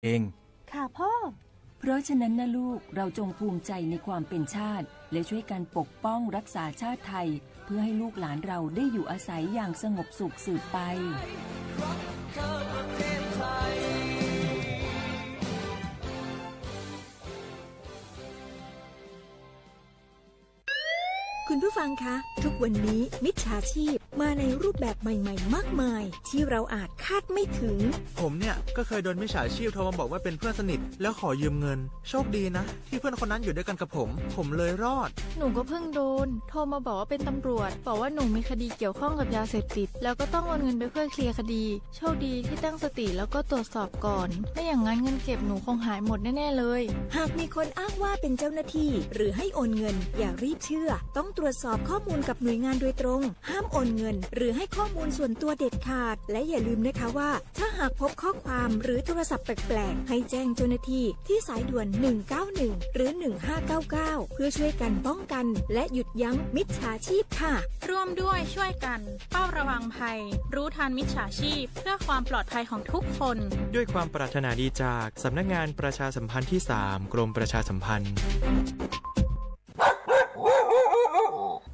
เอง ค่ะพ่อ เพราะฉะนั้นนะลูก เราจงภูมิใจในความเป็นชาติ และช่วยกันปกป้องรักษาชาติไทย เพื่อให้ลูกหลานเราได้อยู่อาศัยอย่างสงบสุขสืบไป คุณผู้ฟังคะ ทุกวันนี้มิจฉาชีพมาในรูปแบบใหม่ๆ มากมาย ที่เราอาจคาดไม่ถึง ผมเนี่ยก็เคยโดนมิจฉาชีพโทรมาบอกว่าเป็นเพื่อนสนิท แล้วขอยืมเงิน โชคดีนะ ที่เพื่อนคนนั้นอยู่ด้วยกันกับผม ผมเลยรอด หนูก็เพิ่งโดน โทรมาบอกว่าเป็นตำรวจ บอกว่าหนูมีคดีเกี่ยวข้องกับยาเสพติด แล้วก็ต้องโอนเงินไปเพื่อเคลียร์คดี โชคดีที่ตั้งสติแล้วก็ตรวจสอบก่อน ไม่อย่างนั้นเงินเก็บหนูคงหายหมดแน่ๆเลย หากมีคนอ้างว่าเป็นเจ้าหน้าที่ หรือให้โอนเงิน อย่ารีบเชื่อ ต้องตรวจสอบข้อมูลกับหน่วยงานโดยตรง ห้ามโอนเงิน หรือให้ข้อมูลส่วนตัวเด็ดขาด และอย่าลืมนะคะว่า ถ้าหากพบข้อความหรือโทรศัพท์แปลกๆ ให้แจ้งเจ้าหน้าที่ที่สายด่วน หนึ่งเก้าหนึ่ง หรือ หนึ่งห้าเก้าเก้า เพื่อช่วยกันป้องกัน และหยุดยั้งมิจฉาชีพค่ะ ร่วมด้วยช่วยกันเฝ้าระวังภัย รู้ทันมิจฉาชีพ เพื่อความปลอดภัยของทุกคน ด้วยความปรารถนาดีจากสำนักงานประชาสัมพันธ์ที่สาม กรมประชาสัมพันธ์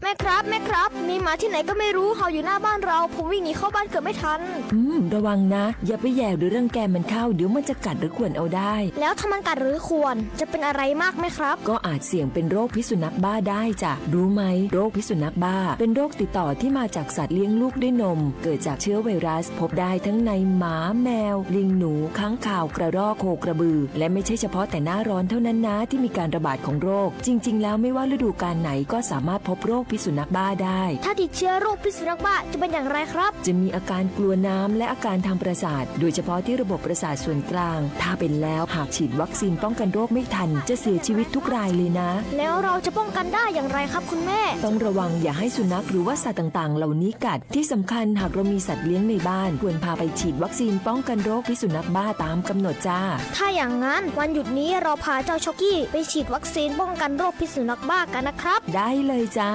แม่ครับ แม่ครับ มีหมาที่ไหนก็ไม่รู้เห่าอยู่หน้าบ้านเรา ผมวิ่งหนีเข้าบ้านเกือบไม่ทัน อืม ระวังนะ อย่าไปแหย่หรือรังแกมันเข้า เดี๋ยวมันจะกัดหรือข่วนเอาได้ แล้วถ้ามันกัดหรือข่วน จะเป็นอะไรมากไหมครับ ก็อาจเสี่ยงเป็นโรคพิษสุนัขบ้าได้จ้ะ รู้ไหม โรคพิษสุนัขบ้า เป็นโรคติดต่อที่มาจากสัตว์เลี้ยงลูกด้วยนม เกิดจากเชื้อไวรัส พบได้ทั้งในหมา แมว ลิง หนู ค้างคาว กระรอก โคกระบือ และไม่ใช่เฉพาะแต่หน้าร้อนเท่านั้นนะ ที่มีการระบาดของโรค จริงๆ แล้วไม่ว่าฤดูกาลไหนก็สามารถพบโรคพิษสุนัขบ้าได้ ถ้าติดเชื้อโรคพิษสุนัขบ้าจะเป็นอย่างไรครับ จะมีอาการกลัวน้ำและอาการทางประสาท โดยเฉพาะที่ระบบประสาทส่วนกลาง ถ้าเป็นแล้วหากฉีดวัคซีนป้องกันโรคไม่ทัน จะเสียชีวิตทุกรายเลยนะ แล้วเราจะป้องกันได้อย่างไรครับคุณแม่ ต้องระวังอย่าให้สุนัขหรือว่าสัตว์ต่างๆ เหล่านี้กัด ที่สำคัญหากเรามีสัตว์เลี้ยงในบ้าน ควรพาไปฉีดวัคซีนป้องกันโรคพิษสุนัขบ้าตามกำหนดจ้า ถ้าอย่างนั้นวันหยุดนี้เราพาเจ้าช็อกกี้ไปฉีดวัคซีนป้องกันโรคพิษสุนัขบ้ากันนะครับ ได้เลยจ้า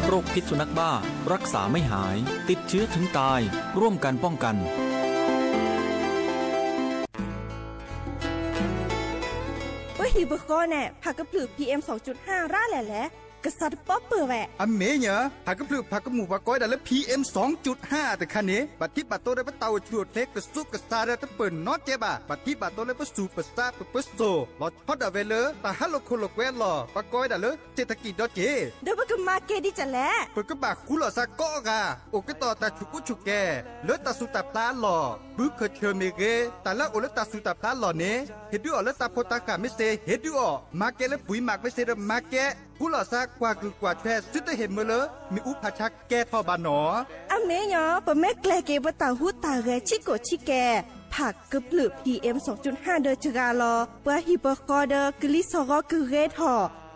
โรคพิษสุนัขบ้า รักษาไม่หาย ติดเชื้อถึงตาย ร่วมกันป้องกัน ပဟံၣ်ပဃီန့ၣ် ဖးကဖျၢၣ် PM สองจุดห้า ရၣ်လဲၣ်လဲၣ်, ကစးတပီၢ်ပၢၢ်ဝဲ. အမ့ၢ်ညီ, ဖးကဖျၢၣ်ဖးကမူၣ်ပှၤကိးဝဲဒၣ်လၢ PM สองจุดห้า တခါန့ၣ် ဘၣ်ထံးဘၣ်တီဒီးပတၢ်အိၣ်ဆူၣ်အိၣ်ချ့ ကစူးကစါဒီးတပၢၢ်နီတကဲဘၣ်. ဘၣ်ထံးဘၣ်တီလၢပဆူၣ်ပဆါ ပပၢၤစိၤ လီၤဆီဒၣ်ဝဲလၢတၢ်ဟးလိာ်ခိၣ်လိာ်ကွဲအလီၢ် ပှၤကိးဝဲဒၣ်လၢ เศรษฐกิจ ဒီးက့ၤ ဒီးပကမၤကဲဒ်လဲၣ်. ပကဘၣ်ဃူလိာ်သးကိးဂၤ အိၣ်ကတီၢ်တၢ်ဆူၣ်အိၣ်ဆူၣ်ကဲ လၢတၢ်ဆူၣ်တၢ်ဖျါအလီၢ်, ဘုခၢၣ်ဆၢၣ်မ့ၢ်ဂ့ၤ, တၢ်လၢအအိၣ်လၢတၢ်ဆူၣ်တၢ်ဖျါအလီၢ်န့ၣ် ဟ့ၣ်ဒုးအီၤလၢတၢ်ဖိတၢ်ဃၢ်မ့ၢ်စ့ၢ် ဟ့ၣ်ဒုးအီၤ, မၤကဲလၢပှၤမၤကမ့ၢ်စ့ၢ်ဒီးမၤကဲ, ဃူလိာ်သးကွၢ်ကုၢ်ကွၢ်ဆွဲ သုတဟ့ၣ်မၢလၢ မ့ၣ်အူဖးဆါကဲထီၣ်ဘၣ်နီၤ. အမ့ၢ်ညီ, ပမ့ၢ်ကျဲၤက့ၤပတၢ်ဟူးတၢ်ဂဲၤဆံးကိာ်ဆံးကဲ, ဖးကဖျၢၣ် PM สองจุดห้า ဒီးစှၤလီၤ, ပှၤဟံၣ်ပဃီဒီးကလံၤစီၣ်ဂီၤကဂ့ၤထီၣ်,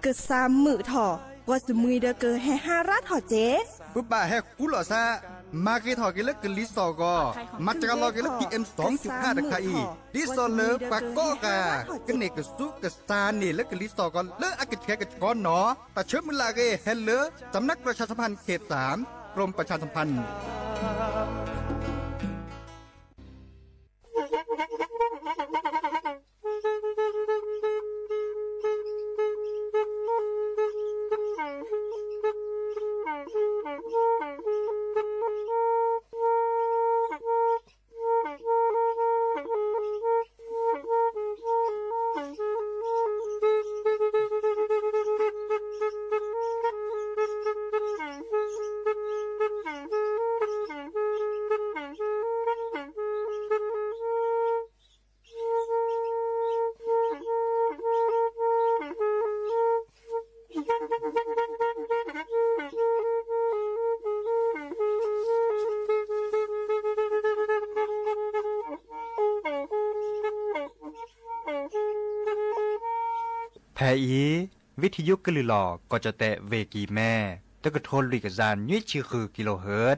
ကစၢ်မုာ်ထီၣ်, ပှၤစမှံၤဒီးကဟဲဟါရၣ်ထီၣ်က့ၤ. ပဘၣ်ဟဲဃူလိာ်သး မၤဂ့ၤထီၣ်က့ၤလၢကလံၤစီၣ်ဂီၤ, မၤစှၤလီၤက့ၤလၢ PM สองจุดห้า တခါအံၤ, ဒ်သိးလၢပှၤကိးဂၤ ကန့ၢ်ကစူးကစါန့ၣ်လၢကလံၤစီၣ်ဂီၤလၢအကဆှဲကဆှီနီၤ. တၢ်ဆၢမုၢ်လၢ်အဂ့ၢ် ဟဲလၢ สำนักประชาสัมพันธ์เขตสาม กรมประชาสัมพันธ์ ဖဲအံၤ ဝံထံယုကလုၢ်လီၤ ကီၢ်ကၠီၣ်တဲၣ် ဝ့ၢ်ကံၢ်မဲ, တကထိလွံၢ်ကယၤနွံဆံဃုကံလိဟၢၣ်,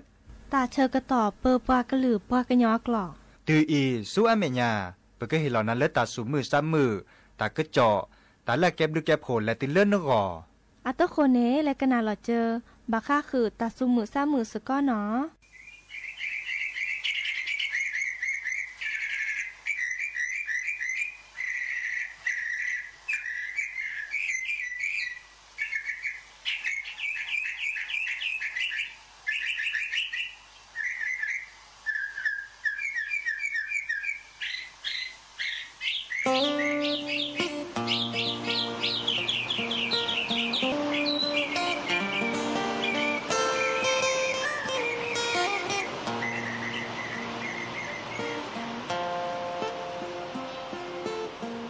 တၢ်ဆၢကတီၢ်ပၢပှၤကလုာ်ပှၤကညီအကျိာ်. တုၤအံၤဆူအမဲာ်ညါ, ပကဟ့ၣ်လီၤနၤလၢတၢ်သူၣ်မုာ်သးမုာ်, တၢ်ကစီၣ်, တၢ်လၢအကဲဘျုးကဲဖှိၣ်လဲၤတုၤလၢနဂီၢ်. အတဃိန့ၣ် လဲၤကနၣ်လီၤစၢၤ, ဘၣ်ဃးဃုာ်တၢ်သူၣ်မုာ်သးမုာ်စ့ၢ်ကီးနီၤ.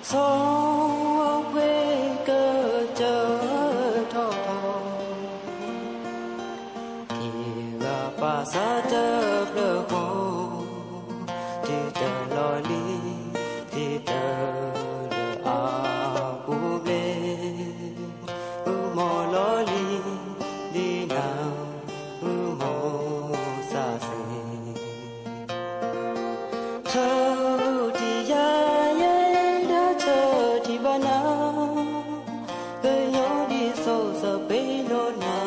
ဆီဝဲကစၢၢ်ထီၣ်ထီၣ်, ထံဂၤပာ်စၢ်တဖျၢၣ်ဃီ, ထံတလီၤလံ, ထံတလၢအပူၤဘျဲၣ်, ဃုမီၤလီၤလံ, ဒ်နၤ, ဃုမီၤစၢ်စ့ၢ် ဆၢထံယၤယဲဒၣ်ဆၢထံဘၣ်နၤ, ကညီဒ်စိၤစပ့းလိနၤ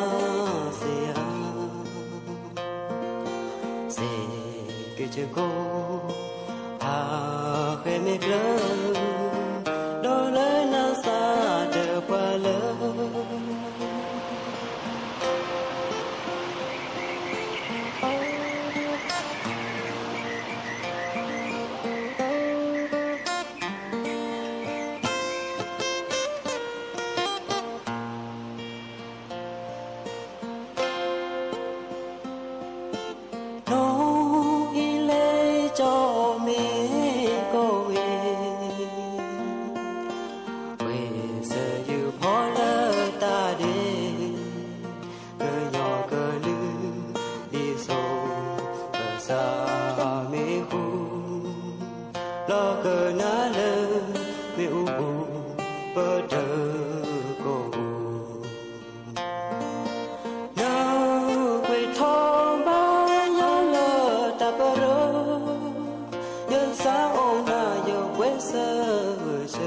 စ့ၢ်ဧါ, စ့ၢ်ကီးစ့ၢ်ကီး, ဖးဃဲမ့ၢ်ကျၢၤ, ဒီးလၢနၤစၢ်တပှၤလၢ နီၢ်အံၤလဲၤကၠီမ့ၢ်ကီၢ်ဝဲ, ဝဲစၢၤယုၢ်ဖီလၢတၢ်ဒဲး, ကညီကလုာ်ဒ်စိၤကစၢ်မ့ၢ်ဃူ, လီၤကနၣ်လၢ မ့ၣ်အူပူၤ ပတၢ်ကိၢ် နကွဲးထီၣ်ဘၣ်ယၤလၢတၢ်ပရၢ, ယစၢ်အိၣ်နၤယပှဲၤဆၢဂၢၢ်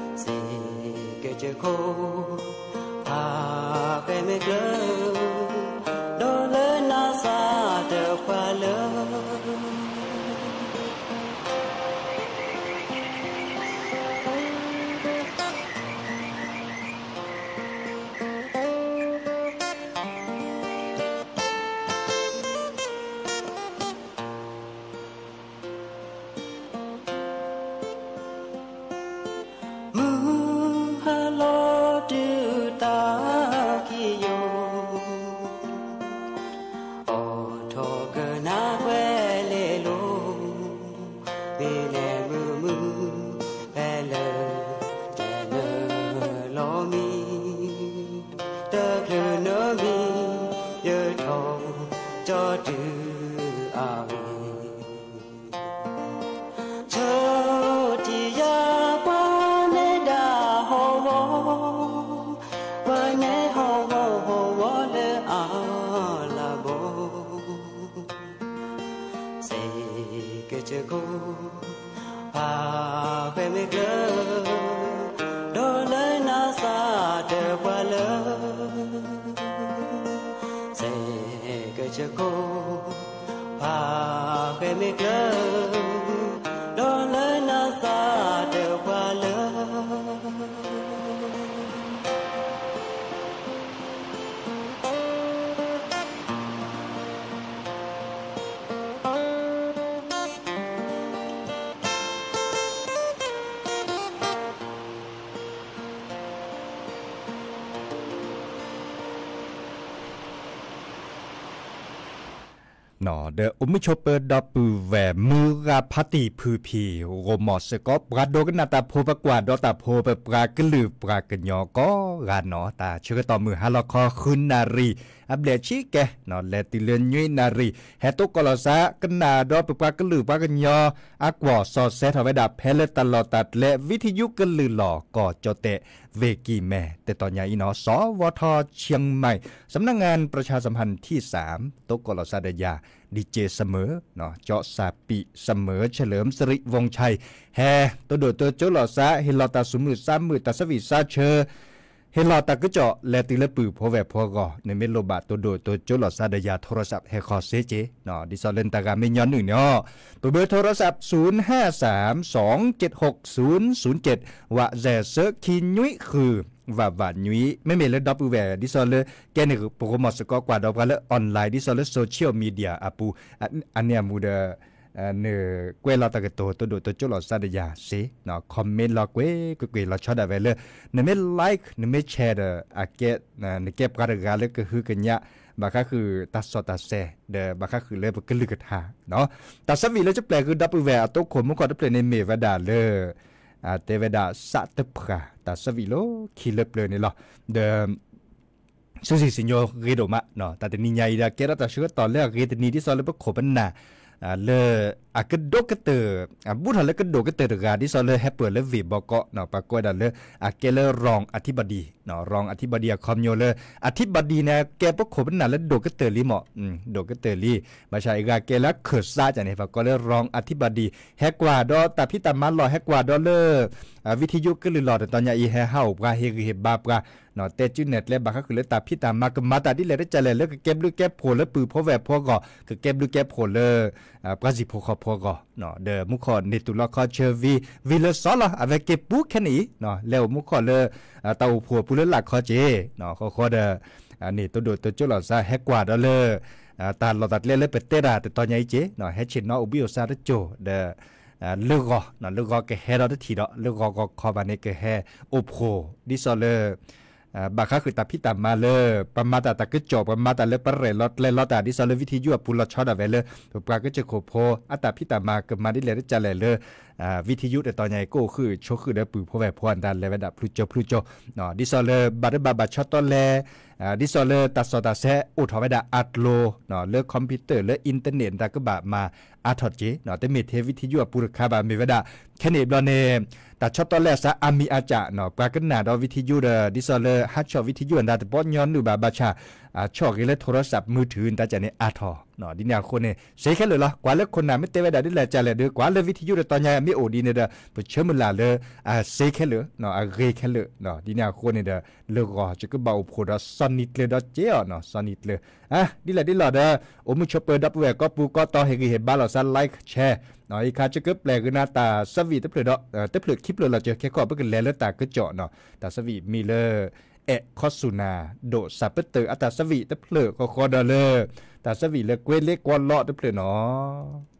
ဆၢ, စ့ၢ်ကီးစ့ၢ်ကီး, ဖးဃဲမ့ၢ်ကျၢၤ, ဒီးလၢနၤစၢ်တပှၤလၢ မုၢ်ဟါလီၤတုၤတၢ်ခံးယိာ်, အိးထီၣ်ကနၣ်ကွဲးလဲၤလိၤ, မ့ၢ်လဲၤမုာ်မုာ်ဖဲလၢ တနၢၤလီၤမံ, တချုးနၢၤမံ, ယထီၣ်ကၠီတုၤအဂ့ၢ် ဆၢထံယၤပှၤနဲဒၣ်ဟီၣ်ဝီ, ပှၤနဲဟီၣ်ဝီဟီၣ်ဝီလၢအလၤဘီ, စ့ၢ်ကီးစ့ၢ်ကီး, ဖးဃဲမ့ၢ်ကျၢၤ, ဒီးလၢနၤစၢ်တပှၤလၢ စ့ၢ်ကီးစ့ၢ်ကီး, ဖးဃဲမ့ၢ်ကျၢၤ, ဒီးလၢနၤစၢ်တပှၤလၢ ဒီးအိၣ်မုာ်ဆိးပၢၤဒီပုၢ်ဝဲၢ်မုၢ်ဂၤဖါတံၢ်ဖုဖံး, ဂီၤမီၤစ့ၢ်ကီး ပှၤဒိကနၣ်တၢ်ဖိ ပကွၢ်ဒီးတၢ်ဖိပပှၤကလုာ်ပှၤကညီကိးဂၤနီၤ, တၢ်ဆၢကတီၢ်မုၢ်ဟါလီၤခီ ဃုနၣ်ရံၣ် အဘျဲၣ်ဆံကဲ လဲၤတုၤလၢနွံနၣ်ရံၣ် ဟဲတိကိးလီၤစၢ် ကနၣ်ဒီးပပှၤကလုာ်ပှၤကညီ အကွီၢ်စီၤစဲထီၣ်ဝဲဒၣ် ဖဲလၢတၢ်လီၢ်တၢ်ကျဲ ဝံထယုကလုာ်လီၤ ကီၢ်ကၠီၣ်တဲၣ် ဝ့ၢ်ကံၢ်မဲ တတီၤညါအံၤနီၤ, စဝထ เชียงใหม่ สำนักงานประชาสัมพันธ์ที่สาม တိကိးလီၤစၢ်ဒီးယၤ ဒီကၠ့ၣ်စမၢၣ် ကၠီစၢ်ပံးစမၢၣ် เฉลิมสิริวงศ์ชัย ဟဲ တိၢ်ဒိၣ်တိၢ်ကၠိလီၤစၢ် ဟ့ၣ်လီၤတၢ်သူၣ်မုာ်သးမုာ် တၢ်ဆၢဝံၣ်သးဆၢ ဟ့ၣ်လီၤတၢ်ကစီၣ် လဲၤတုၤလၢပုၢ်ဖိဝဲၢ်ဖိအဂီၢ်, နမ့ၢ်လိၣ်ဘၣ်တိၢ်ဒိၣ်တိၢ်ကၠိလီၤစၢ်ဒီးယၤ โทรศัพท์ ဟဲဃီၤစ့က့ၤ, ဒ်သိးလၢနတၢ်ဂၤမ့ၢ်ညီနုၢ်န့ၣ်အီၤ, ပဘၢ โทรศัพท์ ศูนย์ห้าสาม สองเจ็ดหก ศูนย์ศูนย์เจ็ด ဝးစဲးဆၢခံနွံဃု ဝးဝးနွံ, မ့မ့ၢ်လၢဒီပုၢ်ဝဲၢ် ဒ်သိးလၢ ကဲန့ၣ် ပဂီၤမီၤစ့ၢ်ကီးကွၢ်ဒီးပှၤလၢ online ဒ်သိးလၢ social media အပူၤ, အန့ၣ်အမူဒီး နကွဲးလီၤတၢ်ကတိၤ တိၢ်ဒိၣ်တိၢ်ကၠိလီၤစၢ်ဒီးယၤစ့, comment လီၤကွဲးကွ့ၢ်ကွ့ၢ်လီၤဆီဒၣ်ဝဲလၢ နမ့ၢ် like နမ့ၢ် share ဒီး အကဲ နကဲပှၤတဂၤလၢကဟုကညး ဘၣ်ဃးဃုာ်တၢ်စီၣ်တၢ်ဆဲး ဒီးဘၣ်ဃးဃုာ်လၢပကလုၢ်ကထါ, တၢ်ဆၢဝံၤလၢကပျဲၢ်ဃုာ်ဒီပုၢ်ဝဲၢ်အသိခိၣ်မူခိၣ်တဖျၢၣ်န့ၣ်မ့ၢ်ဝဲဒၣ်လၢ တဲဝဲဒၣ် စးတဖှၢ် တၢ်ဆၢဝံၤလၢခံလၢပျၢၤန့ၣ်လီၤ. ဒီး စူစံၣ်စံၣ်ညီၣ်ဂ့ၤဒိၣ်မး, တၢ်တနံၤညါအံၤဒီး ကဲထီၣ်တၢ်ဆၢကတီၢ်လၢအဂ့ၤတနံၤ ဒ်သိးလၢပခိၣ်ပနၢ် လၢ အကဒိးကတၢၢ် အဘူးထီၣ်လၢကဒိးကတၢၢ်တဂၤ ဒ်သိးလၢဟဲပၢၢ်လၢဝ့ၢ်ဘီကီး, ပှၤကိးဝဲဒၣ်လၢ အကဲလၢ ရၣ်အထံဘၣ်ဒံၣ်, ရၣ်အထံဘၣ်ဒံၣ်အခီပညီလၢ အထံဘၣ်ဒံၣ်န့ၣ် ကဲပခိၣ်ပနၢ်လၢဒိးကတၢၢ်လံမး, ဒိးကတၢၢ်လံ, ဘၣ်ဆၣ်အဂၤကဲလၢခၢၣ်စးန့ၣ် ပှၤကိးလၢ ရၣ်အထံဘၣ်ဒံၣ် ဟဲကွၢ်ဒီးတၢ်ဖံးတၢ်မၤလီၢ် ဟဲကွၢ်ဒီးလၢ ဝံထံယိကလုၢ်လီၢ် တတီၤညါအံၤ ဟဲဟးအိၣ်ပှၤ ဟ့ၣ်ဂံၢ်ဟ့ၣ်ဘါပှၤ, တဲစုနဲၣ်ကျဲဘၣ်ဃးဃုာ်လၢတၢ်ဖံးတၢ်မၤ ကမၤတၢ်ဒ်လဲၣ်တကလဲၣ် လၢကကဲဘျုးကဲဖှိၣ်လၢပုၢ်ဖိဝဲၢ်ဖိအဂီၢ်, ကကဲဘျုးကဲဖှိၣ်လၢ ပှၤစံၣ်ဖိဃီဖိအဂီၢ်, ဒီးမူခိၣ်န့ၢ်သူၣ်လီၤခီဆၢဝံၤ ဝံၤလၢစီၤလီၤ အဝဲက့ၤပူၤခဲန့ၣ်အံၤ လဲၤအိၣ်မူခိၣ်လၢ တၢ်အိၣ်ဖှိၣ်အပူၤလၢလာ်ခီက့ၤ, ဃီဃီဒီး န့ၢ်တဒိၣ်တကၠိလီၤစါ ဟဲကွၢ်ဒီးလၢ တၢ်လီၢ်တၢ်ကျဲလၢပတဲတၢ်တတီၤညါအံၤက့ၤ, ဟဲဆ့ၣ်နီၤအိၣ်ဘှံးအိၣ်ဆါတကၠိၤဒီး လၢဂီၤ, လၢဂီၤကဟဲဒီးတထံၣ်ဒီး လၢဂီၤဂီၤခီဘၣ်န့ၣ် ကဟဲအိၣ်ဖှိၣ် ဒ်သိးလၢ ဘၣ်ဃးဃုာ်တၢ်ဖံးတၢ်မၤလၢ ပမၤတၢ်တၢ်ကစီၣ် ပမၤတၢ်လၢပရဲၣ်လီၤကျဲၤလီၤတၢ် ဒ်သိးလၢဝံထံယိအပူၤလီၤဆီဒၣ်ဝဲလၢ ပပှၤကစၢၢ်ခိၣ်ဖိအတၢ်ဖံးတၢ်မၤ ကမၤဒ်လဲၣ်တကလဲၣ်လၢ ဝံထံယိတတီၤညါအံၤ ကအိၣ်ဃုာ်ဆိးဃုာ်ဒီးပုၢ်ဖိဝဲၢ်ဖိအတၢ်လဲၤဝဲဒၣ်ဖျူကၠိဖျူကၠိ, ဒ်သိးလၢဘၣ်တဘၣ်ဘၣ်ဆီတီလဲ ဒ်သိးလၢတၢ်စီၣ်တၢ်ဆဲးအိၣ်ထီၣ်ဝဲဒၣ်အကျိၤ လၢ computer လၢ internet တၢ်ကဘၣ်မၤအါထီၣ်တက့ၢ်, တမ့ၢ်ထဲဝံထံယိအပူၤတခါဘၣ် မ့ၢ်ဝဲဒၣ် ခဲန့ၣ်ဘျီန့ၣ် တၢ်ဆီတီလဲအစးအါမံၤအါစး ပှၤကနၣ်ဒီးဝံထံယိဒီး ဒ်သိးလၢဟးဆီၣ်ဝံထံယိအတၢ်တဘီညီနုၢ်ဘၣ် ဘၣ်ဆၣ် ဆီၣ်ဂ့ၤလၢ โทรศัพท์มือถือ တၢ်ကန့ၣ်အါထီၣ်, ဒ်န့ၣ်အဃိန့ၣ် စ့ခဲလၢာ်လီၤ ကွၢ်လၢခိၣ်နၢ်မ့ၢ်တဲဝဲဒၣ်ဒ်လဲၣ်ကလဲၣ်ဒီး ကွၢ်လၢဝံထံယိတတီၤညါမ့ၢ်အိၣ်ဒ်န့ၣ်ဒီး ပဆၢမုၢ်လၢ်လၢ အစ့ခဲလၢာ် အဂ့ၤခဲလၢာ်, ဒ်န့ၣ်အဃိန့ၣ်ဒီး လၢဂီၤကကဘၣ်အိၣ်ဖှိၣ်ဒီးစီၤနံၤကျၢၤဒီးက့ၤအီၤ စီၤနံၤကျၢၤ ဒ်လဲၣ်ဒ်လဲၣ်ဒီး အိၣ်မုာ်ဆိးပၢၤဒီပုၢ်ဝဲၢ်ကိးပူၤကိးတီၤ ဟ့ၣ်ဂံၢ်ဟ့ၣ်ဘါလီၤစါ like share အံၤခါ ကကပျဲၢ်ဂ့ၤနၤတၢ်ဆၢဝံၤတဖျၢၣ်ဒီး တဖျၢၣ်ခံဖျၢၣ်လီၤစၢၤ ခဲခီပကလဲၤလၢတၢ်ကစီၣ်နီၤ တၢ်ဆၢဝံၤမံၤလၢ အဲၣ်ခီစူၢ်နၤ ဒိၣ်စၢ်ပတၢၢ်အတၢ်ဆၢဝံၤတဖျၢၣ် ဃီဃီဒီးလၢ တၢ်ဆၢဝံၤလၢကွ့လ့ကွီလီတဖျၢၣ်နီၤ.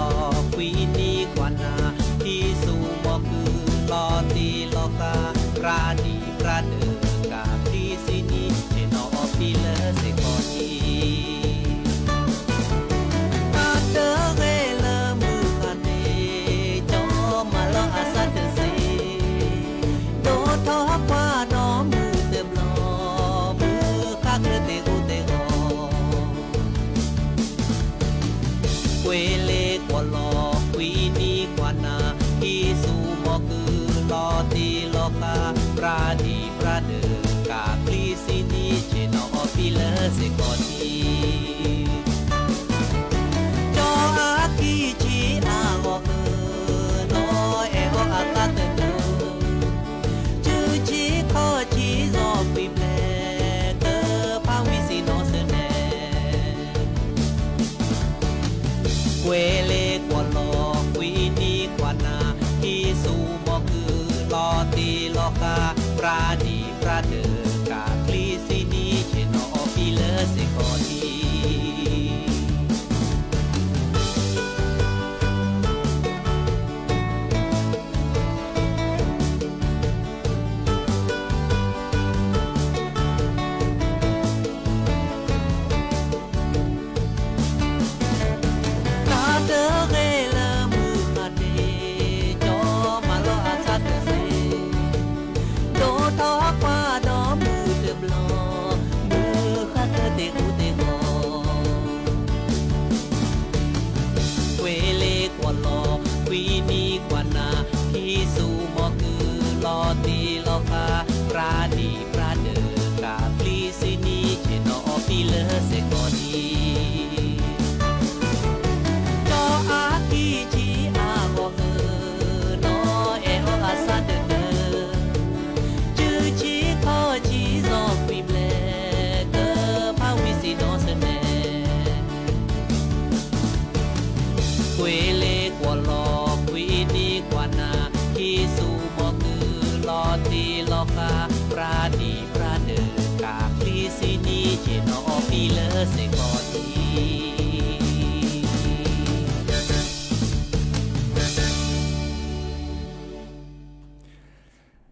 ခွံနံၣ်ကွၢ်နၤ, ဟံးဆူၣ်မီၢ်ကုၢ်လီၤတံၢ်လီၤဃာ်, ပြၢ်ဒံးပြၢ်ဒၢးကး ခံဆံနံၣ် ဆ့ၣ်နီၤအီၤဖံလၢစ့ၢ်ကီးဒံး, တၢ်တဂ့ၤလၢမုၢ်ဃၢ်န့ၣ် ကၠီမၤလီၤအသးတသ့, ဒိၣ်ထီၣ်ကွၢ်ဒီးမုၢ်တဘျီ, မုၢ်ဃၣ်ကျၢၤသ့ၣ်အိၣ်သ့ၣ်ဂီၤ ကွဲးလ့ကွီၢ်လီၤ ခွံနံၣ်ကွၢ်နၤ, ဟံးဆူၣ်မီၢ်ကုၢ်လီၤတံၢ်လီၤဃာ်, ပြၢ်ဒံးပြၢ်ဒၢးကး ခံဆံနံၣ် ဆ့ၣ်နီၤအီၤဖံလၢစ့ၢ်ကီးဒံး, ကၠီအကံၢ်ဆံးအဂီၢ်ဧၢ, နီၢ်အဲၣ်အီၤအသးတနၢၤ, စုဆံခီၣ်ဆံးစီၤကွံာ်ဘျဲၣ်, ကဖးဝံၤဆ့ၣ်နီၤဆၢနဲ ကွဲးလ့ကွီၢ်လီၤ ခွံနံၣ်ကွၢ်နၤ, ဟံးဆူၣ်မီၢ်ကုၢ်လီၤတံၢ်လီၤဃာ်, ပြၢ်ဒံးပြၢ်ဒၢးကး ခံဆံနံၣ် ဆ့ၣ်နီၤအီၤဖံလၢစ့ၢ်ကီးဒံး တၢ်တဂ့ၤလၢမုၢ်ဃၢ်န့ၣ် ကၠီမၤလီၤအသးတသ့, ဒိၣ်ထီၣ်ကွၢ်ဒီးမုၢ်တဘျီ, မုၢ်ဃၣ်ကျၢၤသ့ၣ်အိၣ်သ့ၣ်ဂီၤ ကွဲးလ့ကွီၢ်လီၤ ခွံနံၣ်ကွၢ်နၤ, ဟံးဆူၣ်မီၢ်ကုၢ်လီၤတံၢ်လီၤဃာ်, ပြၢ်ဒံးပြၢ်ဒၢးကး ခံဆံနံၣ် ဆ့ၣ်နီၤအီၤဖံလၢစ့ၢ်ကီးဒံး, ကၠီအကံၢ်ဆံးအဂီၢ်ဧၢ, နီၢ်အဲၣ်အီၤအသးတနၢၤ, စုဆံခီၣ်ဆံးစီၤကွံာ်ဘျဲၣ်, ကဖးဝံၤဆ့ၣ်နီၤဆၢနဲ ကွဲးလ့ကွီၢ်လီၤ ခွံနံၣ်ကွၢ်နၤ, ဟံးဆူၣ်မီၢ်ကုၢ်လီၤတံၢ်လီၤဃာ်, ပြၢ်ဒံးပြၢ်ဒၢးကး ခံဆံနံၣ် ဆ့ၣ်နီၤအီၤဖံလၢစ့ၢ်ကီးဒံး ကတၢၢ်လံနီၤ တၢ်သးဝံၣ်လၢ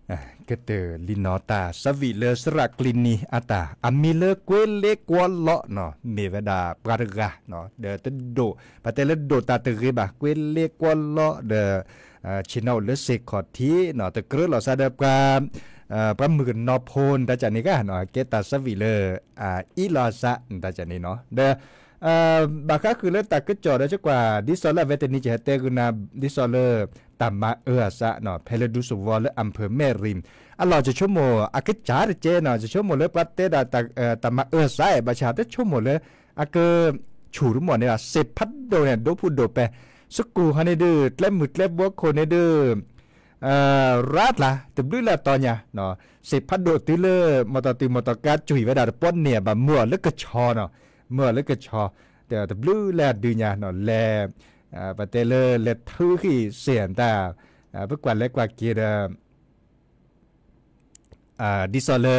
သရၣ်ကျံနံၤအတၢ် အမံၤလၢကွဲးလ့ကွီၢ်လီၤနီၤ မ့ၢ်ဝဲဒၣ်ပှၤတဂၤနီၤ ဒီးတဒိး ပတဲလၢဒိးတၢ်တဂ့ၤဘၣ် ကွဲးလ့ကွီၢ်လီၤဒီး ဆ့ၣ်နီၤအိၣ်လၢစ့ၢ်ကီးထံးနီၤ တကြၢးလီၤသးဒီးပှၤ ပှၤမုၣ်ကနီၤဖိန့ၣ် တၢ်ကၢ်န့ၣ်ဂ့ၤနီၤ ကဲတၢ်သးဝံၣ်လၢ အအံၣ်လီၤအသးန့ၣ် တၢ်ကၢ်န့ၣ်နီၤ ဒီး ဘၣ်ဃးဃုာ်လၢတၢ်ကစီၣ်ဒီး ကကွၢ် ဒ်သိးလၢအဝဲတနံၤကဟဲတဲဂုာ်နၤ ဒ်သိးလၢ တၢ်မၤအၢအသးနီၤ ဖဲလၢဒူသဝီလၢ အၣ်ဖၢၣ်မဲၣ်ရံၣ် အလီၢ်ယဆိကမိၣ် အကစၢ်တကဲနီၤ ယဆိကမိၣ်လၢပှၤတဲဒၣ် တၢ်မၤအၢအသး ဘၣ်ဆၣ်တဆိကမိၣ်လၢ အက ဆူၣ်တမီၢ်န့ၣ် စ့ဖးဒိၣ်န့ၣ် ဒိၣ်ဖုၣ်ဒိၣ်ပဲ စကူၣ်ဟီန့ၣ်ဒုး ကျဲမုၢ်ကျဲဘိခိၣ်န့ၣ်ဒုး ရါတလး တဘျုးလၢအတီၤညါ စ့ဖးဒိၣ်တုၤလၢ မီၢ်တီၢ်တုၤမီၢ်တီၢ်ကါကွံာ်ဝဲဒၣ်တပီန့ၢ်ဘၣ် မၢအီၤလၢကဆီနီၤ မၢအီၤလၢကဆီ တဘျုးလၢအဒုးညါနီၤ လဲၤ ပတဲလၢလဲၤထုးဃံၢ်စ့ၢ်တၢ် ပကွၢ်လဲၤကွၢ်က့ၤဒီး ဒ်သိးလၢ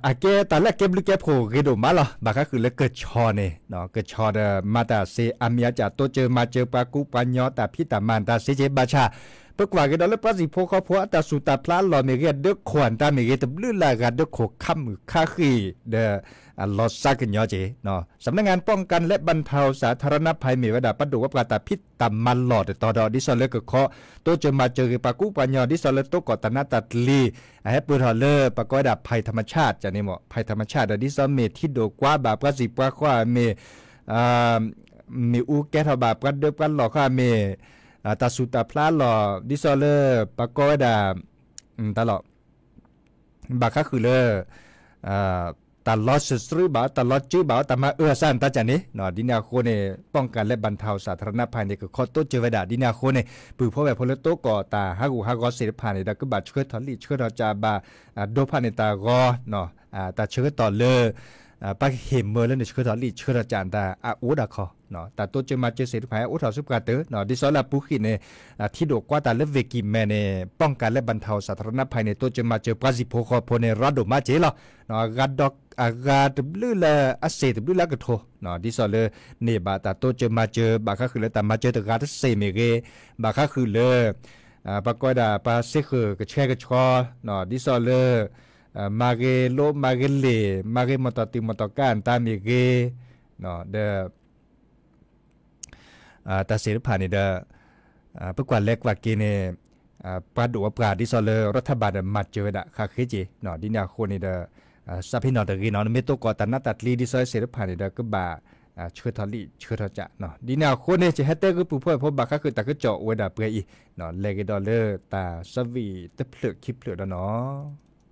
အကဲတၢ်လၢအကဲဘျုးကဲဖှိၣ်ဂ့ၤဒိၣ်မးလီၤ. ဘၣ်ဃးဃုာ်လၢကဆီန့ၣ် ကဆီဒီးမၤတၢ်သ့ အမံၤအကၢ်တိစၢၤမၤစၢၤပှၤကူပှၤညီတၢ်ဖံးတၢ်မၤတၢ်သ့က့ၤဘၣ်ဆၣ် ပကွၢ်က့ၤဒီးလၢပှၤသံၣ်ဖိဃီဖိအတၢ်သူၣ်တၢ်ဖျးအလီၢ်မ့ၢ်ဂ့ၤ အဒၢခိၣ်အတၢ်မ့ၢ်ဂ့ၤ တဘျုးလၢအဂၤဒၢခိၣ်ခါမုၣ်ခါဃံဒီး အလီၤသးကညီၤက့ၤ สำนักงานป้องกันและบรรเทาสาธารณภัย မ့ၢ်ဝဲဒၣ်ပှၤဒိၣ်ဝဲပှၤတၢ်ဖံးတၢ်မၤလီၢ်တတီၤဒီး ဒ်သိးလၢကခီ တိစၢၤမၤစၢၤဂ့ၤပှၤကူပှၤညီ ဒ်သိးလၢတိကီၢ်တၢ်နးတၢ်တလံၤ အဟဲပၢၢ်ထီၣ်လၢပကိးဝဲဒၣ် ภัยธรรมชาติ န့ၣ်မ့ၢ် ภัยธรรมชาติ ဒီးဒ်သိးမ့ၢ်ထံဒိၣ်ကွါဘၣ်ပှၤသံၣ်ပှၤဃီအမ့ၢ် မ့ၣ်အူကဲထီၣ်ဘၣ်ပှၤဒၢပှၤလီၢ်ဃီအမ့ၢ် တၢ်သူၣ်တၢ်ဖျးလီၢ် ဒ်သိးလၢပကိးဝဲဒၣ် တၢ်လီၢ် ဘၣ်ဃးဃုာ်လၢ တၢ်လီၤစၢၤစရူးဘၣ် တၢ်လီၤစုဘၣ် တၢ်မၤအၢအသးတၢ်ကၢ်န့ၣ် ဒ်န့ၣ်အဃိန့ၣ် ป้องกันและบรรเทาสาธารณภัย န့ၣ် ကခီတိစၢၤဝဲဒၣ် ဒ်န့ၣ်အဃိန့ၣ် ပုၢ်ဖိဝဲၢ်ဖိလၢတိကီၢ်တၢ်ဟးဂူာ်ဟးဂီၤသ့ၣ်တဖၣ်န့ၣ် ဒီးကဘၣ်ဆှၢထီၣ်လံာ်ဆှၢထီၣ်ကၠးဘၣ် ဒိဖးန့ၣ်တၢ်ဂီၤ တၢ်ဆၢကတီၢ်လၢ ပှၤကဟ့ၣ်မၢလၢန့ၣ် ဆှၢထီၣ်လံာ်ဆှၢထီၣ်ကၠးတၢ်အအိၣ်ဒၣ်ခီ တၢ်တိစၢၤမၤစၢၤသ့ၣ်တဖၣ်အိၣ်ထီၣ်ဆူပှၤတၢၢ်, ဒ်သိးလၢအပူၤကွံာ်န့ၣ် ထံဒိၣ်ကွၢ်တၢ်လၢ ဝ့ၢ်ကံၢ်မဲၣ်န့ၣ် ป้องกันและบรรเทาสาธารณภัยန့ၣ် တိစၢၤမၤစၢၤပှၤစံၣ်ဖိဃီဖိန့ၣ် ရၤဒိၣ်မးက့ၤလီၤ. အဂၤတဘျုးလၢအစ့ၣ် တဘျုးလၢအကထိ, ဒ်သိးလၢ န့ၢ်ဘၣ်တၢ်တိစၢၤမၤစၢၤ ဘၣ်ဃးဃုာ်လၢတၢ်မၤစၢၤတဂၤတစ့ၣ်မ့ၢ်ဂ့ၤ, ဘၣ်ဃးဃုာ်လၢ ပှၤကိးဝဲဒၣ် ပှၤစ့ဃၢၣ်ကဆှဲကဆှီ, ဒ်သိးလၢ မၤဂ့ၤလိမၤဂ့ၤလ့ၣ် မၤဂ့ၤမီၢ်တီၢ်တုၤမီၢ်တီၢ်ကါအတၢ်မ့ၢ်ဂ့ၤ, ဒီး တၢ်စ့ၣ်တဖၣ်န့ၣ်ဒီး ပကွၢ်လဲၤကွၢ်က့ၤန့ၣ် ပှၤဒိၣ်ပှၤပှၢ် ဒ်သိးလၢ รัฐบาล ဒီးမၤစၢၤဝဲဒၣ်ဃးဃ့က့ၤ, ဒ်န့ၣ်အဃိန့ၣ်ဒီး စးဖ့နီၣ်တဂ့ၤနီၤ နမ့ၢ်သကိးတၢ်နးတၢ်ကျံ ဒ်သိးစ့ၣ်တဖၣ်န့ၣ်ဒီး ကဘၣ်ဆှၢထီၣ်လံာ်ဆှၢထီၣ်ကး, ဒ်န့ၣ်အဃိန့ၣ် ယဟဲတဲဂ့ၢ်ပူၤဖီၣ်ဖိ ဘၣ်ဃးဃုာ်တၢ်ကစီၣ်အိၣ်ဝဲဒၣ်ပှဲၤအံၤ, လဲၤက့ၤဒီးလၢတၢ်ဆၢဝံၣ်တဖျၢၣ်ခံဖျၢၣ်ဒီးနီၤ.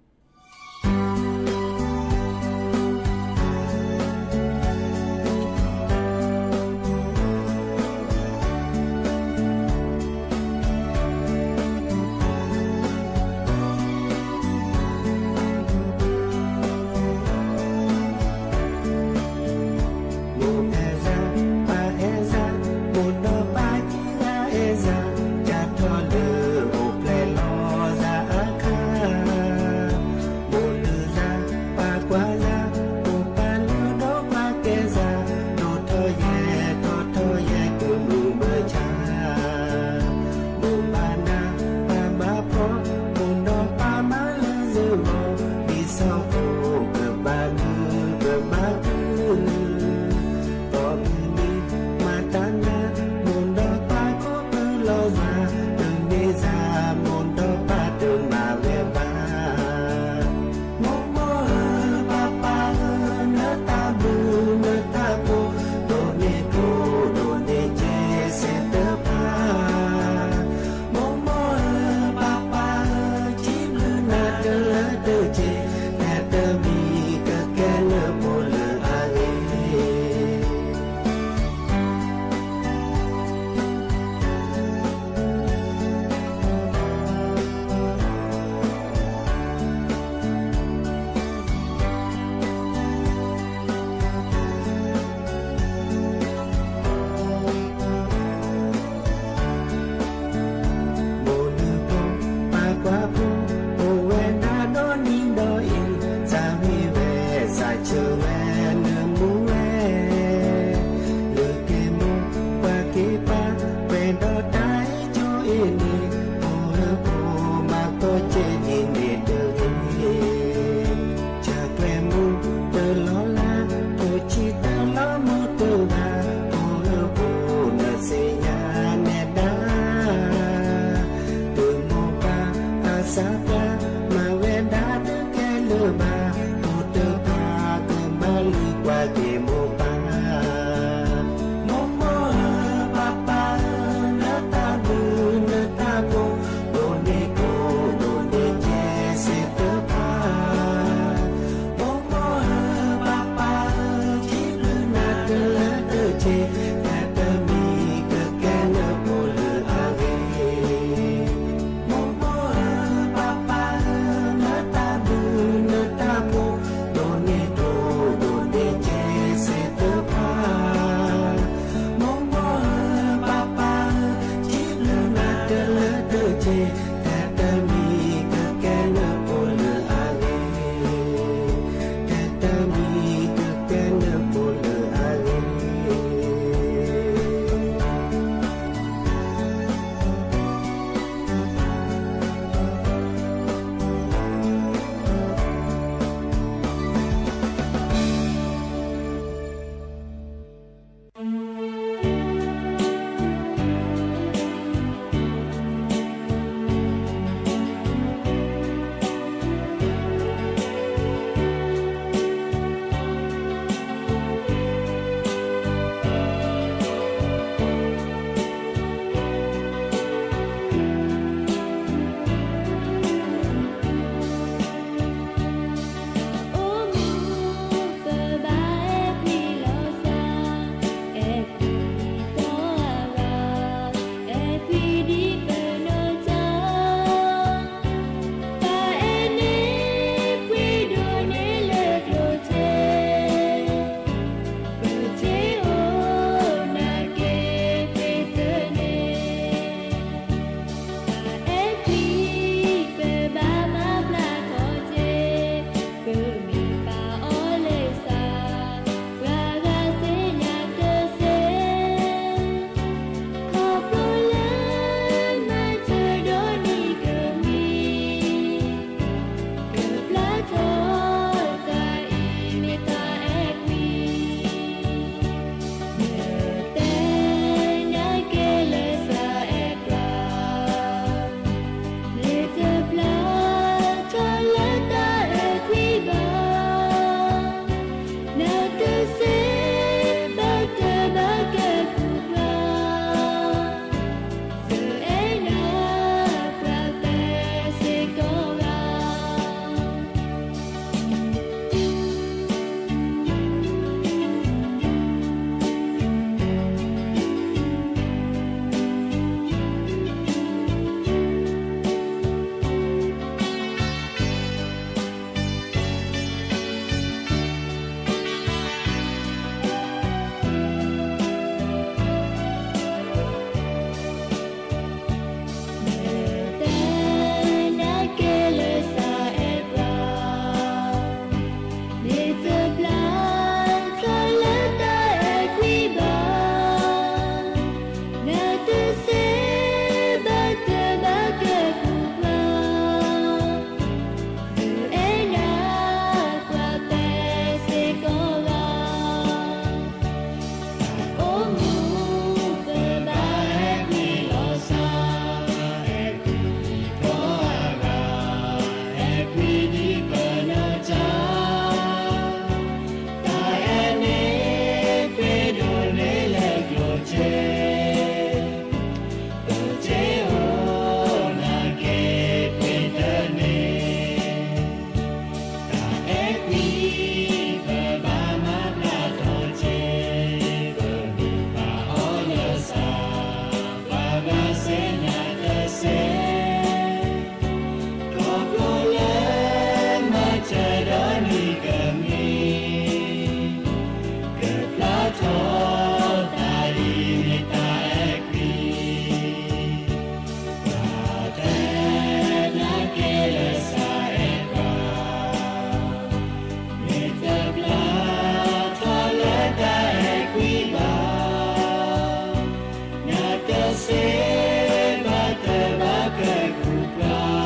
ယစ့ဘၣ်တၢ်ဘၣ်ကဲကုၢ်ပှၤ,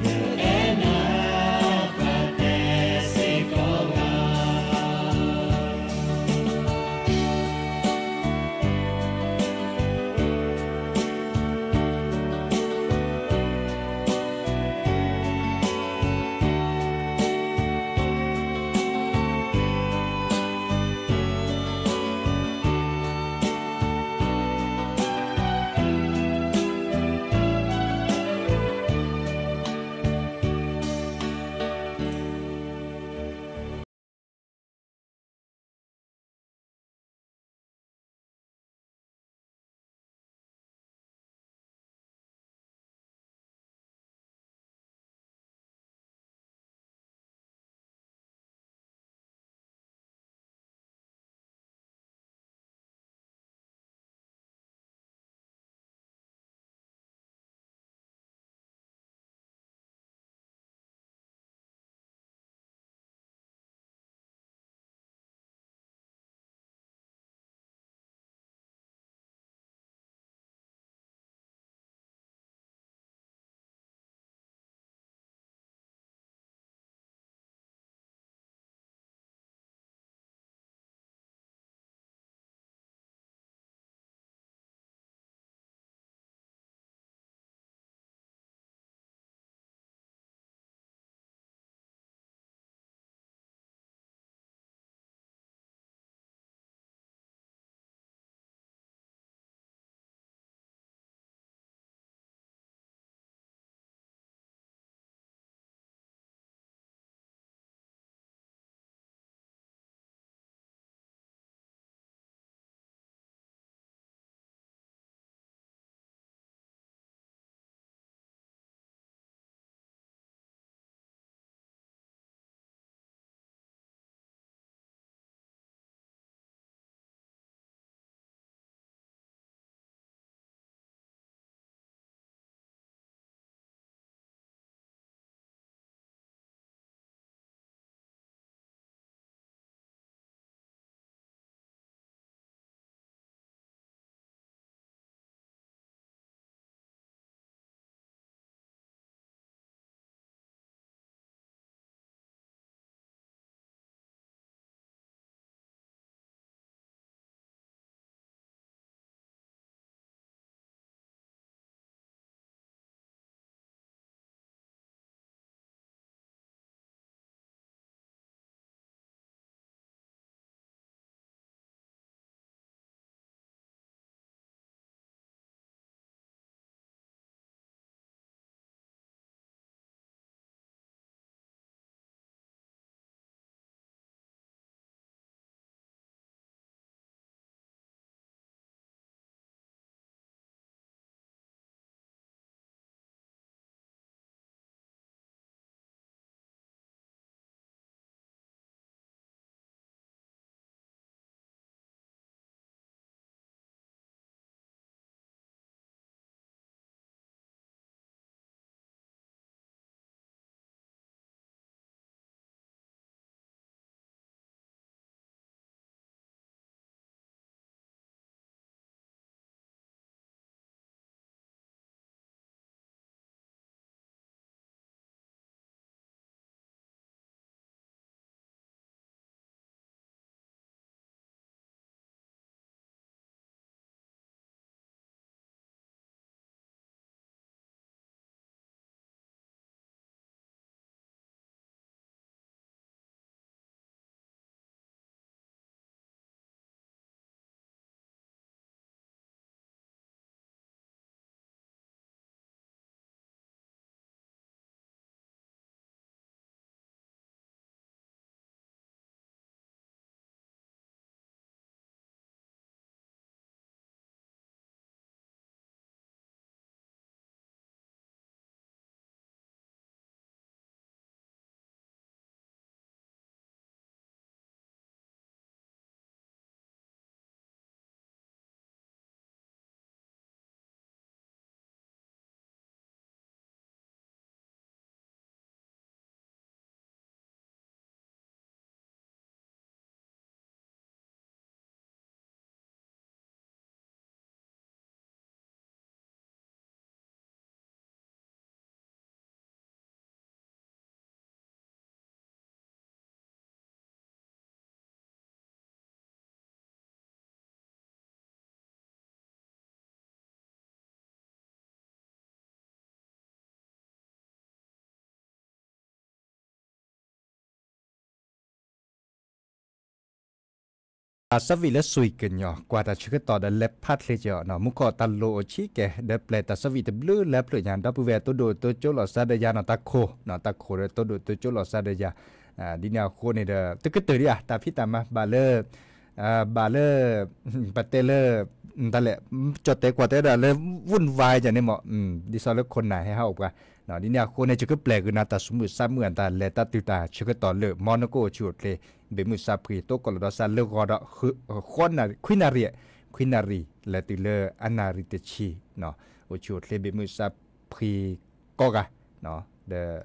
ယအဲၣ်နၤပှၤတဲစ့ၢ်ကီးဂၤ. တၢ်ဆၢဝံၣ်လၢစွံၣ်ကညီၤ ကွၢ်တၢ်ဆၢကတီၢ်ဒီးလဲၤဖးချ့က့ၤအီၤနီၤ, မူခိၣ်တၢ်လိၣ်အိၣ်ဆံးကဲ ဒီးပျဲၢ်တၢ်ဆၢဝံၣ်တဘျုးလၢဖျၢၣ်ညါ ဒီပုၢ်ဝဲၢ်တိဒိၣ်တိကၠိလီၤစါဒီးယၤနီၤ, တၢ်ခိၣ်နီၤ, တၢ်ခိၣ်ဒီးတိဒိၣ်တိကၠိလီၤစါဒီးယၤ, ဒ်န့ၣ်အဃိန့ၣ်ဒီး တကတၢၢ်ဒံးဧါ တၢ်ဖံးတၢ်မၤဘၣ်လၢ ဘၣ်လၢ ပတဲလၢ တၢ်လဲၣ် ကၠီၣ်တဲာ်ကွၢ်တဲဒၣ်လၢ ဝုၣ်ဝါယၤန့ၣ်မ့ၢ် ဒ်သိးလၢခိၣ်နၢ်ဟဲဟးအိၣ်ပှၤ, ဒ်န့ၣ်အဃိန့ၣ် ယကပျဲၢ်က့ၤနၤတၢ်သူၣ်မုာ်သးမုာ်အတၢ်လဲၤတၢ်တုၤတၢ်ဆၢကတီၢ်လၢ မ်နကအိၣ်ဆူၣ်အိၣ်ချ့ ဘ့ၣ်မုၢ်သးဖှံ တိကိၢ်လီၤဒီးစးလၢဂီၤဒီး ခွံနၣ်ရံၣ်, ခွံနၣ်ရံၣ် လဲၤတုၤလၢအနၣ်ရံၣ်တဆံ, အိၣ်ဆူၣ်အိၣ်ချ့ဘ့ၣ်မုၢ်သးဖှံကိးဂၤ, ဒီး က့ၤ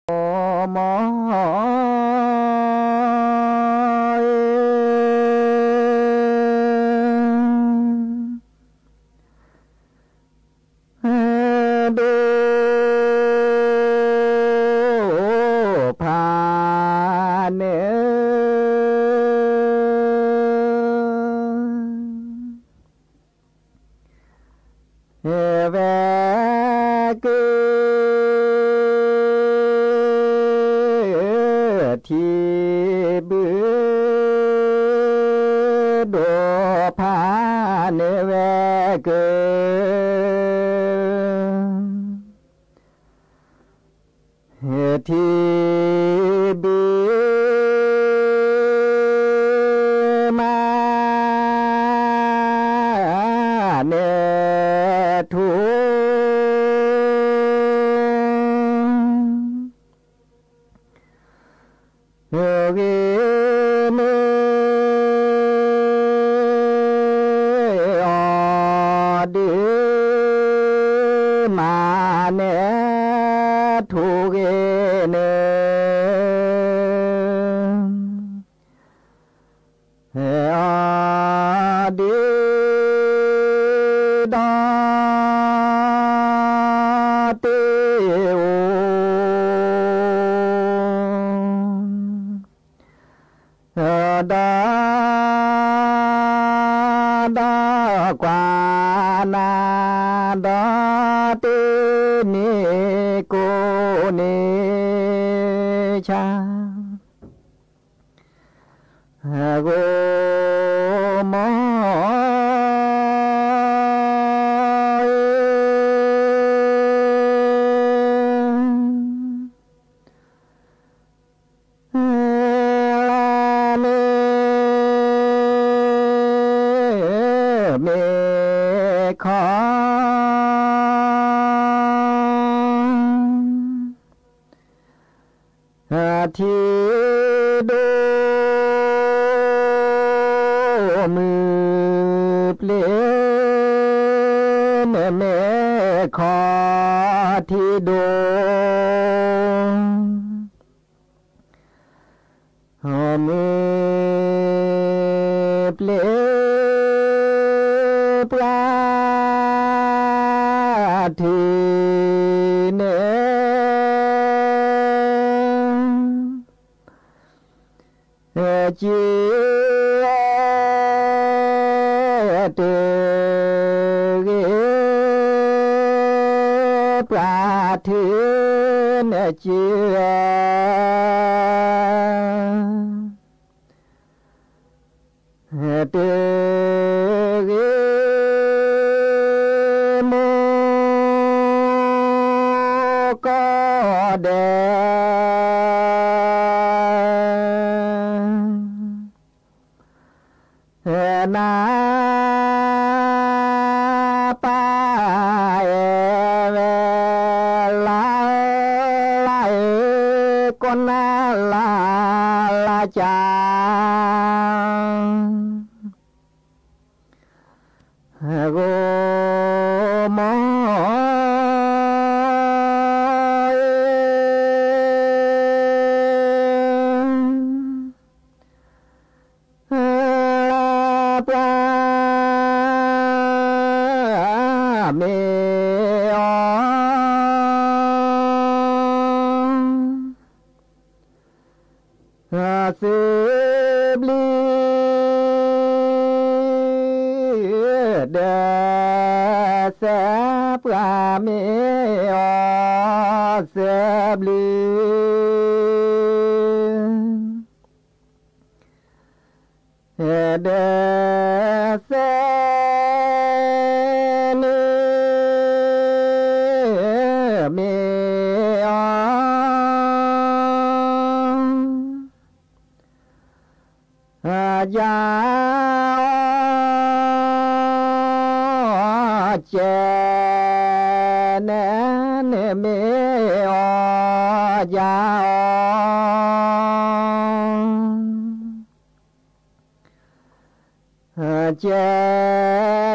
မိၢ်ဧၢ, ဒိၣ်ဖးန့ၣ် ဝဲကထံဘုၣ်, ဒိၣ်ဖးန့ၣ်ဝဲက ထံဘုၣ်မးန့ၣ်ထူ ဂ့ၤန့ၢ်အီၤဒု မးန့ၣ်ထူဂ့ၤန့ၣ် အီၤဒု ဒီးတ့ၢ်အိၣ် ဒီး ဒီးကွၢ်နၤ ဒီးတ့ၢ်န့ၢ်ကိးန့ၢ်ဆၣ် ဂိၢ်မိၢ် လၢမ့ၢ် မ့ၢ်ခီ ထံဒိၣ်မုၢ်ပျ့ၤ မ့ၢ်မ့ၢ်ခီထံဒိၣ် မုၢ်ပျ့ၤ ပှၤထံၣ်န့ၣ် စ့တဂ့ၤ ပှၤထံၣ်န့ၣ် စ့ တဂ့ၤ မိၢ်ကီၢ်ဒဲး နပၢ်အဲၣ်ဝဲ လါလါဧၢ ကိးနၤလါလါကၢ် ဂိၢ်မိၢ် လၢပှၤမ့ၢ်အီၤ စၢဘျုး ဒဲးစဲး ပှၤမ့ၢ်အီၤ စၢဘျုး ဒဲးစဲး န့ၣ်မ့ၢ်အီၤ ယၤအီၤကဲန့ၣ် န့ၣ်မ့ၢ်အီၤ ယၤအီၤ ကဲ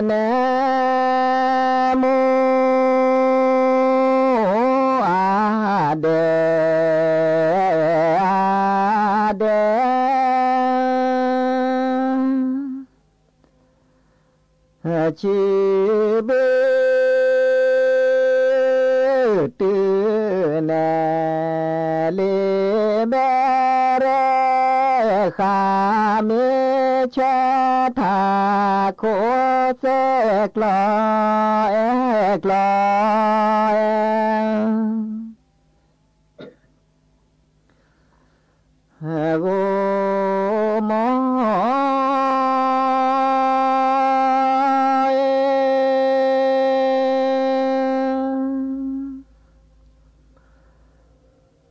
န့ၣ် မိၢ်အါဒဲး ဆံဘ့ၣ်တုၤန့ၣ် လံာ်မဲရခါ မ့ၢ်ဆၢထၢၣ်ခိၣ်စဲးကျီ အဲၣ်ကျီ အဲၣ် ဂိၢ်မီ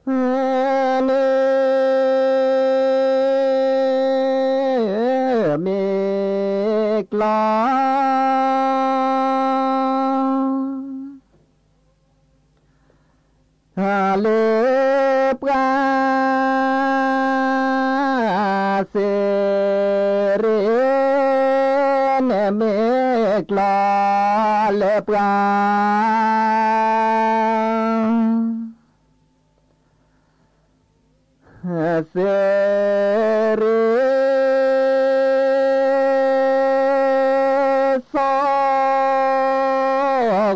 ၢ် န့ၣ်မ့ၢ်ကျီ လၢပှၤ စ့ရ့ န့ၣ်မ့ၢ်ကျီလၢပှၤ စ့ရ့ စီၤဂီၤ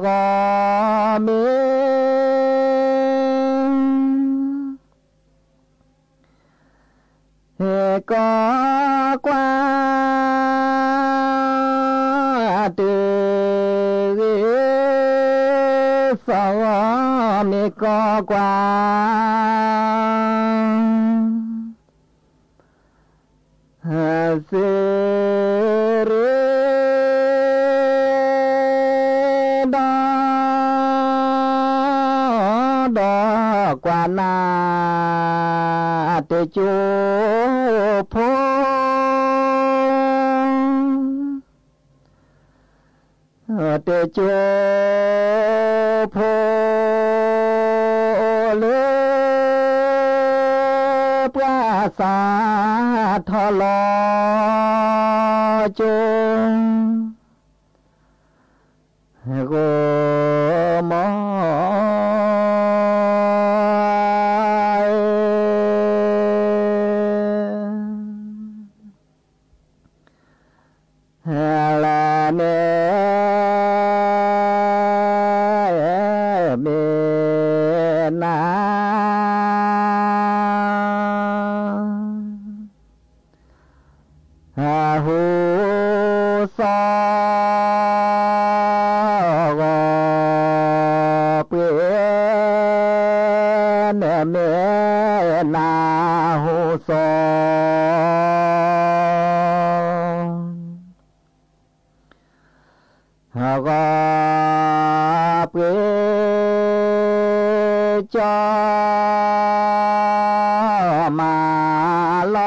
မ့ၢ် ကိးကွၢ် တုၤဂ့ၤ စီၤဂီၤမ့ၢ်ကိးကွၢ် စ့ရ့ ဒီး ဒီးကွၢ်နၤ တကၠိဖိ တကၠိဖိ လၢ ပှၤစးထီၣ်လီၤကၠိ ဂိၢ်မီၢ် လၢန့ၣ် မ့ၢ်နၤ ဟူ စီၤဂီၤပှ့ၤ န့ၣ်မ့ၢ်နၤ ဟူ စီၤ ဂီၤပှ့ၤ ကၠီ မၤလီ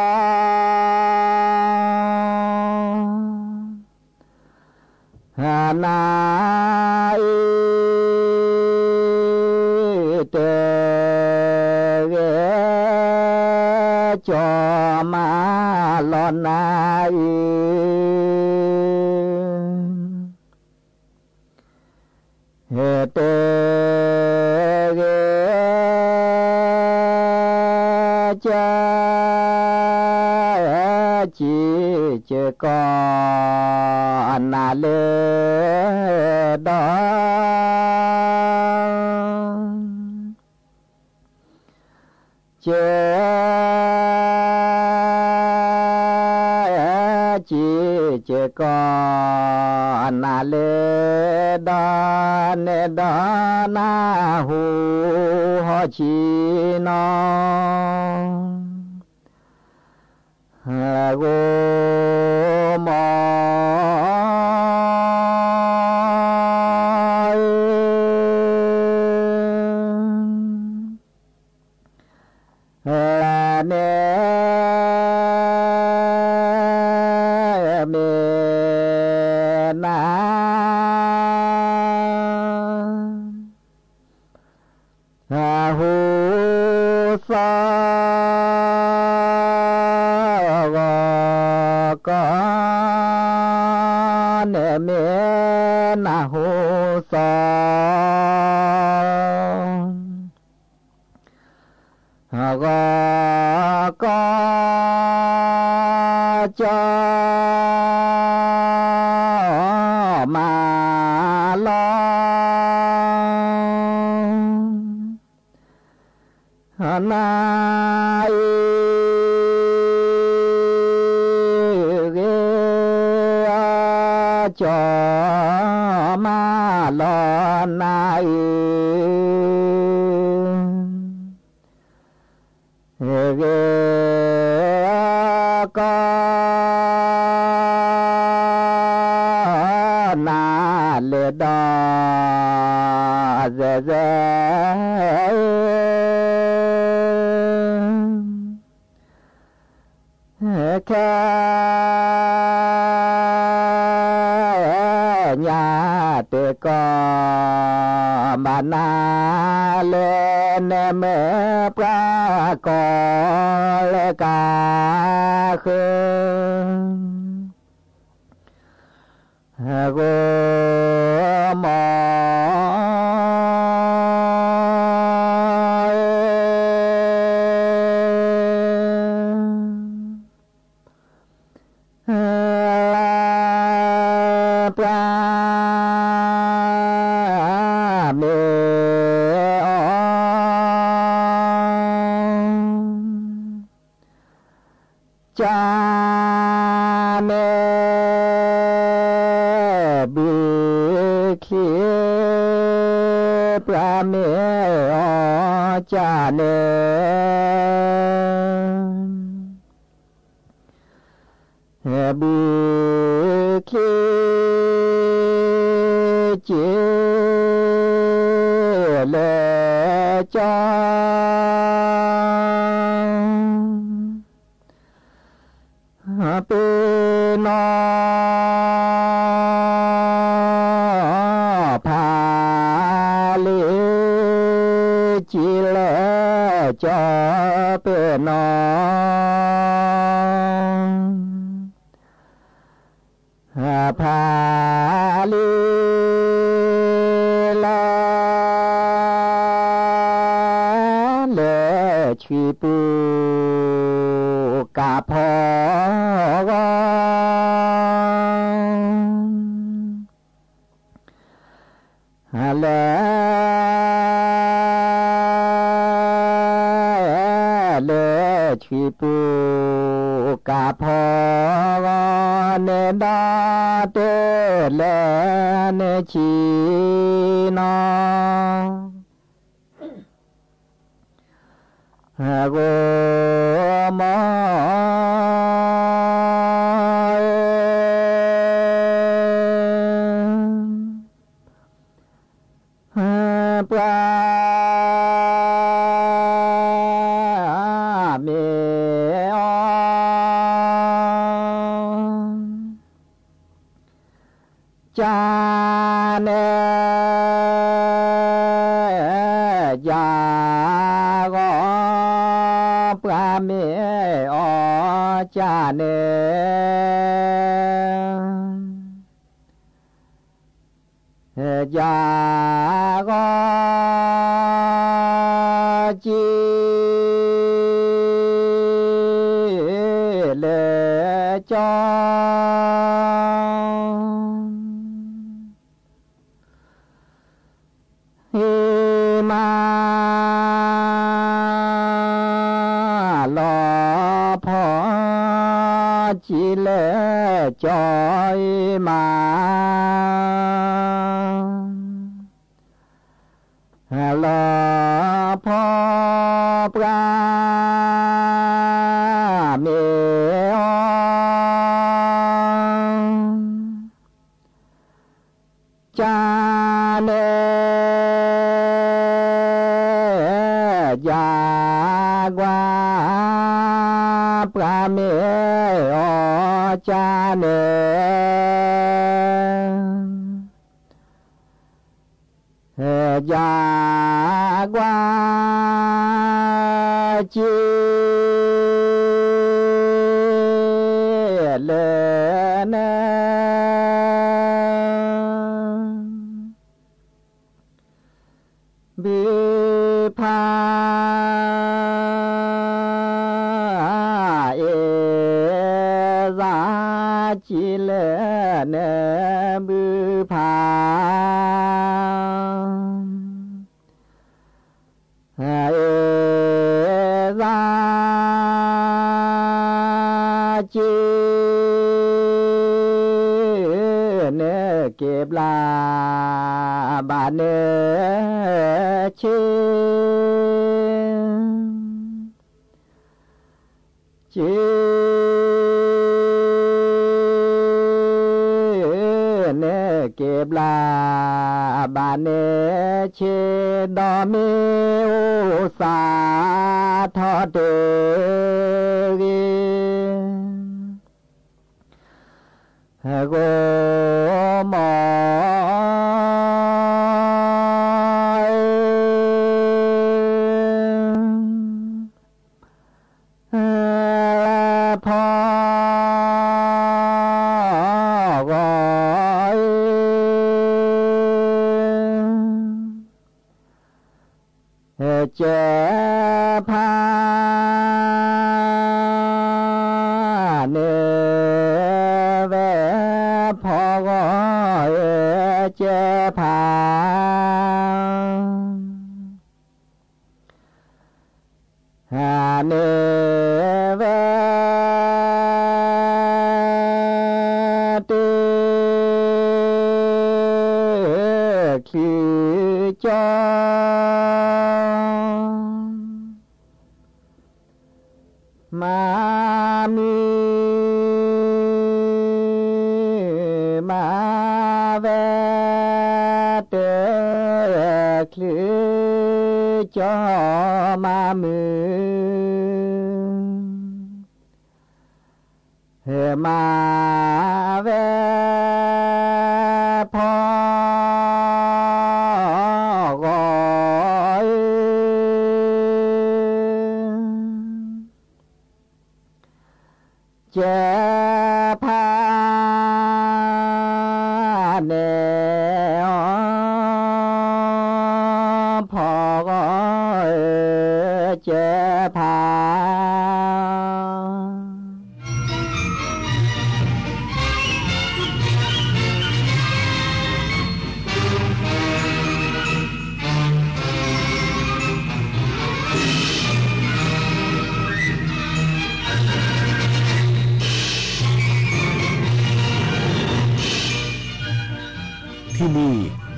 ၤ နၤအံၤ တဲဂ့ၤ ကၠီ မၤလီၤနၤအံၤ တဲဂ့ၤ ကၠီ စံးကၠီ နၤလၢ ဒီး ကၠီ စံးကၠီ နၤလၢ ဒီး န့ၣ်ဒီး နၢ်ဟူ ဟီၣ်ဆံနီၤ ဂိၢ်မီၢ် လၢန့ၣ် မ့ၢ်နၤ ဟူ စီၤ ဂီၤကီ န့ၣ်မ့ၢ်နၤ ဟူ စီၤ ဂီၤကီ ကၠီ နၤအံၤ ဂ့ၤအီၤ ကၠီမးလီၤနၤအံၤ ဂ့ၤအီၤကီး နၤလဲၤဒီး စဲးစဲး ခဲညါတကီၢ် ဘၣ်နၤလဲၤ နဲမ့ၢ်ပှၤကီၢ်လဲၤကဃၢ ဂီၤမီၢ် လၢပှၤမ့ၢ်အီၤ ကၢ်န့ၣ် ဘုခ့ ပှၤမ့ၢ်အီၤ ကၢ်န့ၣ် ဘုခ့ က့ၤလဲၤကၠီ ပ့ၤနီၣ် ဖးလံ က့ၤလဲၤကၠီ ပ့ၤနီၣ် ဖးလံ လၢ လဲၤဆှံပူၤ ကၢ်ဖီဂီၤ လဲၤ လဲၤဆှံပူၤ ကၢ်ဖီဂီၤန့ၣ်ဒီး တလဲၤနဆံနီၤ ဂီၤမီၢ် ပှၤ မ့ၢ်အီၤ ကၢ်န့ၣ် ယၤဂီၤ ပှၤမ့ၢ်အီၤ ကၢ်န့ၣ် ယၤဂီၤ က့ၤ လဲၤကၠီ ဟ့ၣ်မး လီၤဖီ က့ၤလဲၤကၠီ ဟ့ၣ်မး လီၤဖီ ပှၤ မ့ၢ်အီၤ ကၢ်န့ၣ် ယၤကွၢ် ပှၤမ့ၢ်အီၤ ကၢ်န့ၣ် ယၤကွၢ် က့ၤ လဲၤန ဘုဖး အ့ၣ်စၢ် က့ၤလဲၤန ဘုဖး အ့ၣ် န့ၣ်က့ၤဘျါဘၣ်န့ၣ်ဆ့ က့ၤ န့ၣ်က့ၤဘျါဘၣ်န့ၣ်ဆ့ ဒီးမ့ၢ်အိၣ်သးထီၣ်တဂ့ၤ ဂီၤမီၢ် ဖီဂီၤ ကဲဖး န့ၣ်ဝဲဖီဂီၤ ကဲဖး န့ၣ်ဝဲ တချုးကၠီ မၤမုာ်မၤဝဲ တချုးကၠီမၤမုာ် မၤဝဲ ဖီဂီၤ ကဲဖး န့ၣ် ဖီဂီၤ ကဲဖး ที่นี่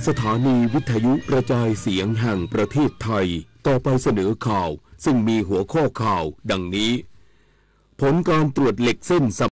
สถานีวิทยุกระจายเสียงแห่งประเทศไทย ต่อไปเสนอข่าว ซึ่งมีหัวข้อข่าวดังนี้ ผลการตรวจเหล็กเส้น